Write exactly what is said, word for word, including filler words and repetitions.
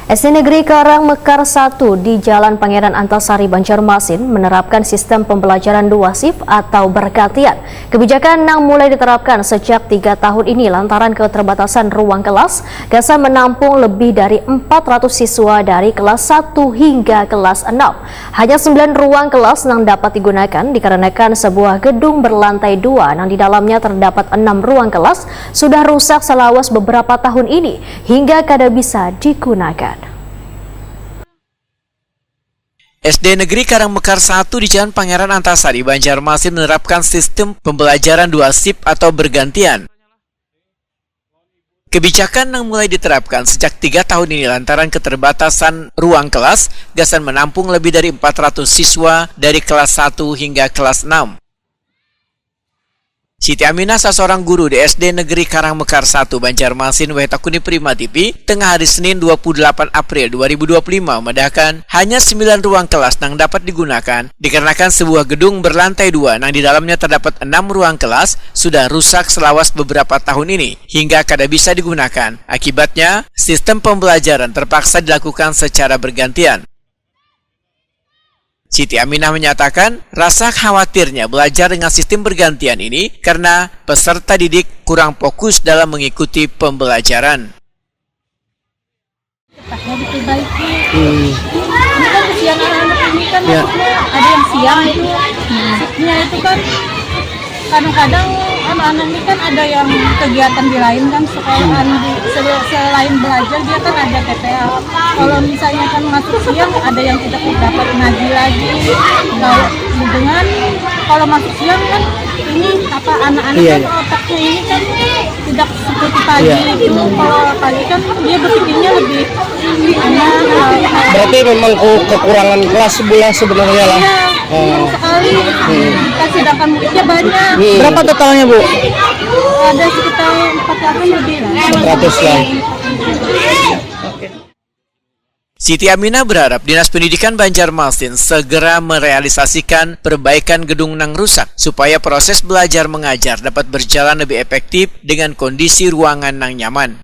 S D Negeri Karang Mekar satu di Jalan Pangeran Antasari, Banjarmasin, menerapkan sistem pembelajaran dua shift atau bergantian. Kebijakan nang mulai diterapkan sejak tiga tahun ini lantaran keterbatasan ruang kelas, gasan menampung lebih dari empat ratus siswa dari kelas satu hingga kelas enam. Hanya sembilan ruang kelas nang dapat digunakan dikarenakan sebuah gedung berlantai dua nang di dalamnya terdapat enam ruang kelas sudah rusak selawas beberapa tahun ini hingga kada bisa digunakan. S D Negeri Karang Mekar satu di Jalan Pangeran Antasari, Banjarmasin menerapkan sistem pembelajaran dua shift atau bergantian. Kebijakan yang mulai diterapkan sejak tiga tahun ini lantaran keterbatasan ruang kelas, gasan menampung lebih dari empat ratus siswa dari kelas satu hingga kelas enam. Siti Aminah, saseorang guru di S D Negeri Karang Mekar satu, Banjarmasin, wayah takuni Prima T V, tengah hari Senin dua puluh delapan April dua ribu dua puluh lima, madahkan hanya sembilan ruang kelas nang dapat digunakan dikarenakan sebuah gedung berlantai dua nang di dalamnya terdapat enam ruang kelas sudah rusak selawas beberapa tahun ini hingga kada bisa digunakan. Akibatnya, sistem pembelajaran terpaksa dilakukan secara bergantian. Siti Aminah menyatakan rasa khawatirnya belajar dengan sistem bergantian ini karena peserta didik kurang fokus dalam mengikuti pembelajaran. Cepatnya diperbaiki. Hmm. Ini kan kesian anak-anak ini kan ya. Maksudnya ada yang siang itu, hmm. Shiftnya itu kan kadang-kadang anak-anak ini kan ada yang kegiatan di lain kan sekolahan hmm. di sel- selain belajar dia kan ada T T L. Kalau misalnya kan masuk siang ada yang tidak dapat ngaji lagi. Kalau dengan kalau masuk siang kan ini apa anak-anak iya, kan iya. Otaknya ini kan tidak seperti pagi iya. Itu kalau pagi kan dia berpikirnya lebih enak. Berarti memang kekurangan kelas sebelah sebenarnya lah. Iya, oh. Sekali. Hmm. Kan sedangkan muridnya banyak. Hmm. Berapa totalnya bu? Ada sekitar empat ratus lebih lah. Empat ratus lah. Siti Aminah berharap Dinas Pendidikan Banjarmasin segera merealisasikan perbaikan gedung nang rusak supaya proses belajar mengajar dapat berjalan lebih efektif dengan kondisi ruangan nang nyaman.